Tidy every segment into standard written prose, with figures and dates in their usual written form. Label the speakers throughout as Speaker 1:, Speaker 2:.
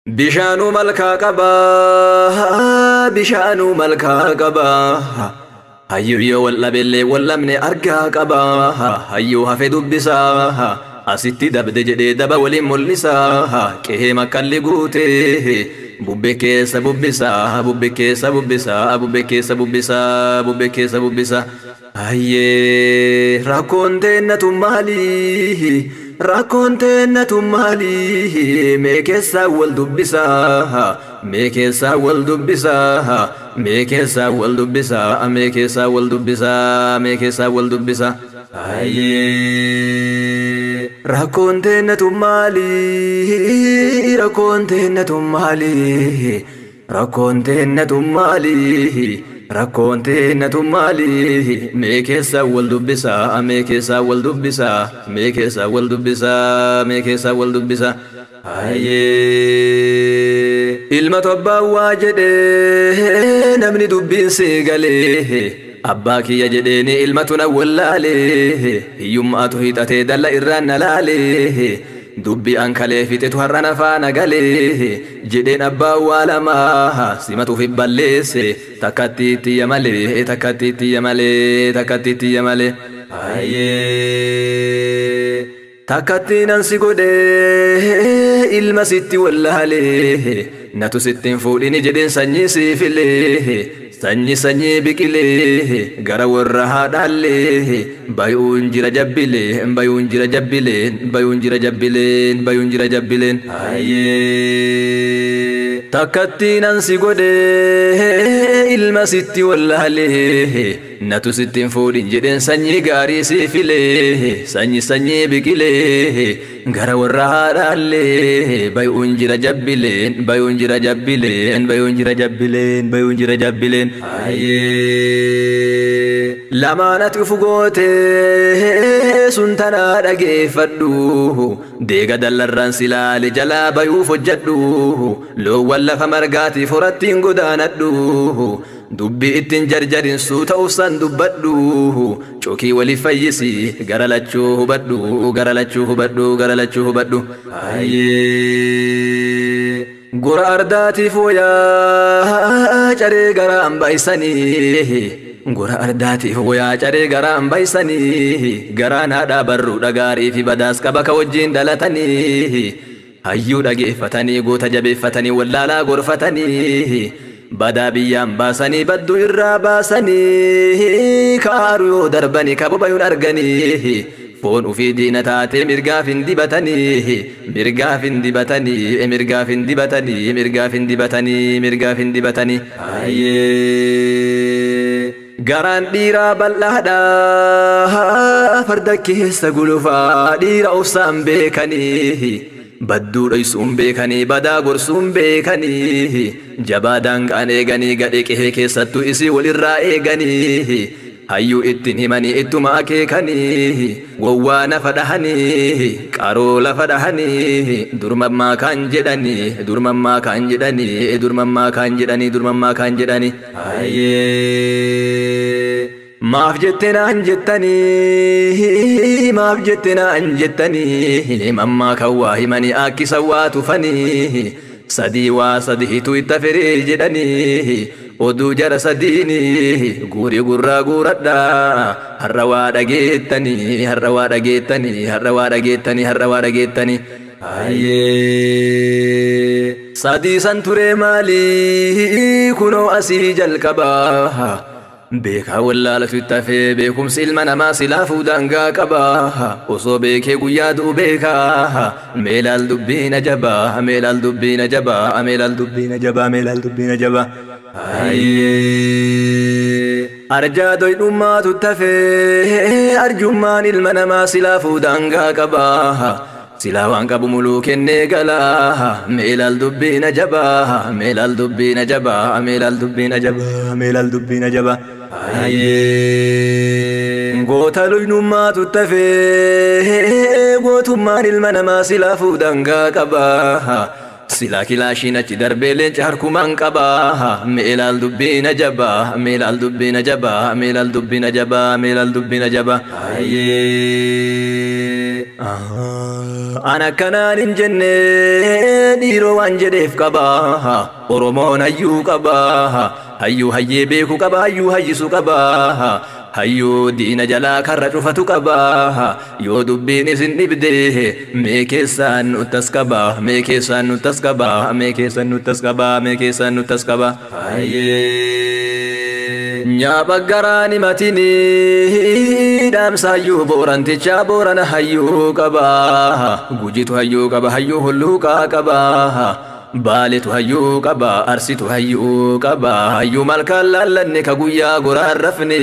Speaker 1: Bishaanuu malkaa qabaa, bishaanuu malkaa qabaa. Hayyuu yoo wal dhabellee wal dhabne argaa qabaa. Hayyuu hafe dubbisaa, asitti dabde jedhee daba waliin mul'isaa. Qe'ee makkalli guutee bubbe keessa bubbisaa, bubbe keessa bubbisaa, bubbe keessa bubbisaa, bubbe keessa bubbisaa. Hayyee rakkoon teennatu maali? Rakkoon teennatu maali? Mee keessaa wal dubbisaa, mee keessaa wal dubbisaa, mee keessaa wal dubbisaa, mee keessaa wal dubbisaa, mee keessaa wal dubbisaa. Hayyee rakkoon teennatu maali? Rakkoon teennatu maali? Rakkoon teennatu maali? Rakkoon teennatu maali? Mee keessaa wal dubbisaa, mee keessaa wal dubbisaa, mee keessaa wal dubbisaa, mee keessaa wal dubbisaa. Hayyee ilma tobbaa waa jedhee namni dubbiin seegalee abbaa kiyya jedheeni ilmatu na wallaalee hiyyummaatu hiixatee dalla irraan na laalee dubbi an kalee fixetu har'a na faana galee jedheen abbaa waa lamaa simatuuf balleesse takkatti ittiyya malee takkatti ittiyya malee takkatti ittiyya malee. Hayyee takkatti nan si godhee ilma sitti wallaalee natu sitti hin fuudhini jedheen sanyii siifilee sanyii sanyii biqilee gara warra haadhaallee bayuun jira jabbilee bayuun jira jabbileen bayuun jira jabbileen bayuun jira jabbileen. Hayyee takkatti nan si godhee ilma sitti wallaalee natu sitti hin fuudhin jedheen sanyii gaarii siifilee sanyii sanyii biqilee gara warra haadhaallee bayuun jira jabbileen bayuun jira jabbileen bayuun jira jabbileen bayuun jira jabbileen. Hayyee lamaan ati ufu gootee sun tanaa dhageeffadhu deega dallarraan silaale jalaa bayuuf hojjadhu loowwan lafa margaatiif horattiin godaanadhu dubbii ittiin jarjarin suuta ufsan dubbadhu cokii waliif fayyisi gara lachuu hubadhu gara lachuu hubadhu gara lachuu hubadhu. Hayyee gora ardaatiif wayaa caree garaan baay'isanii gora ardaatiif wayaa caree garaan baay'isanii garaan haadhaa barruu dhagaarii fi badaas qaba ka wajjin dhalatanii hayyuu dhageeffatanii goota jabeeffatanii wallaalaa gorfatanii badaa biyyaan baasanii badduu irraa baasanii kaaru yoo darbanii kababayuun arganii foon ufii diina taatee mirgaaf hin dibatanii mirgaaf hin dibatanii mirgaaf hin dibatanii mirgaaf hin dibatanii mirgaaf hin dibatanii. Hayyee garaan dhiiraa bal'aadha farda keessa gulufaa dhiira obsaan beekanii badduu dhoysuun beekanii badaa gorsuun beekanii jabaa daangaan eeganii gadhee qehee keessattuu isii walirraa eeganii hayyuu ittiin himanii ittuma akeekanii gowwaa nafa dhahanii qaroo lafa dhahanii durmammaa kan jedhanii durmammaa kan jedhanii durmammaa kan jedhanii durmammaa kan jedhanii. Hayyee maaf jette naan jettanii maaf jette naan jettanii mammaa kan waa himanii akkisa waa tufanii sadii waa sadiitu itti firee jedhanii oduu jara sadiini guurii gurraa guuradhaa har'a waa dhageettanii har'a waa dhageettanii har'a waa dhageettanii har'a waa dhageettanii. Hayyee sadii san turee maalii kunoo asii jalqabaa beekaa wallaalatu itti hafee beekumsi ilma namaa silaafuu daangaa qabaa osoo beekee guyyaa du'u beekaa meelaal dubbiina jabaa meelaal dubbiina jabaa meelaal dubbiina jabaa meelaal dubbiina jabaa. Hayyee arjaa doyidhummaatu itti hafee arjummaan ilma namaa silaafuu daangaa qabaa silaa waan qabu muluu kennee galaa meelaal dubbiina jabaa meelaal dubbiina jabaa meelaal dubbiina jabaa meelaal dubbiina jabaa. Hayyee goota luynummaatu itti hafee gootummaan ilma namaa silaafuu daangaa qabaa silaa kilaashiin achi darbee leenca harkumaan qabaa meelaal dubbiina jabaa meelaal dubbiina jabaa meelaal dubbiina jabaa meelaal dubbiina jabaa. Hayyee Ana akkanaan hin jenne dhiiroo waan jedheef qaba. Oromoon hayyuu qaba. Hayyuu hayyee beeku qaba. Hayyuu hayyisu qaba. Hayyuu diina jalaa karra cufatu qaba. Yoo dubbiin isin dhibde mee keessaan nuttas qaba. Mee keessaan nuttas qaba. Mee keessaan nuttas qaba. Mee keessaan nuttas qaba. Nyaapha garaan himatini dhaamsaayyuu boorantichaa boorana hayyuu qaba. Gujitu hayyuu qaba. Hayyuu hulluuqaa qaba. Baaletu hayyuu qaba. Arsitu hayyuu qaba. Hayyuu malkaan laallanne ka guyyaa goraan rafne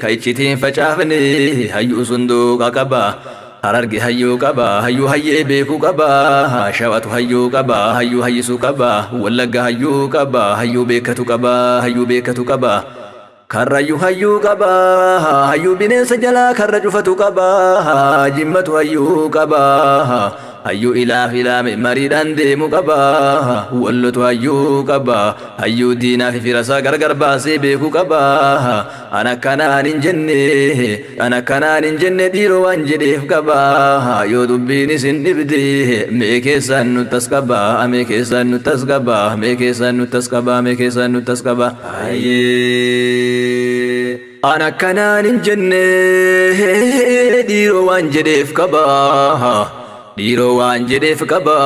Speaker 1: ka iccitiin facaafne hayyuu sunduuqa qaba. Hararge hayyuu qaba. Hayyuu hayyee beekuu qaba. Shawatu hayyuu qaba. Hayyuu hayyisuu qaba. Wallagga hayyuu qaba. Hayyuu beekatu qaba. Hayyuu beekatu qaba. Karrayyuu hayyuu qaba. Hayyuu bineensa jalaa karra cufatu qaba. Jimmatu hayyuu qaba. Hayyuu ilaaf ilaame mariidhaan deemu qaba. Wallotu hayyuu qaba. Hayyuu diinaa fi firasaa gargar baasee beeku qaba. Ana akkanaan hin jenne, ana akkanaan hin jenne dhiiroo waan jedheef qaba. Yoo dubbiin isin dhibde mee keessaan nuttas qaba. Mee keessaan nuttas qaba. Mee keessaan nuttas qaba. Mee keessaan nuttas qaba. Ana akkanaan hin jenne dhiiroo waan jedheef qaba. Dhiiroo waan jedheef qaba.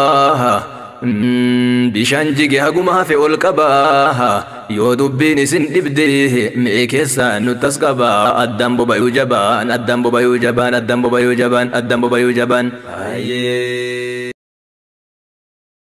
Speaker 1: Bishaan jige haguma hafe ol qaba. Yoo dubbiin isin dhibde mee keessaan nuttas qaba. Addaan bobayuu jabaan, addaan bobayuu jabaan, addaan bobayuu jabaan, addaan bobayuu jabaan.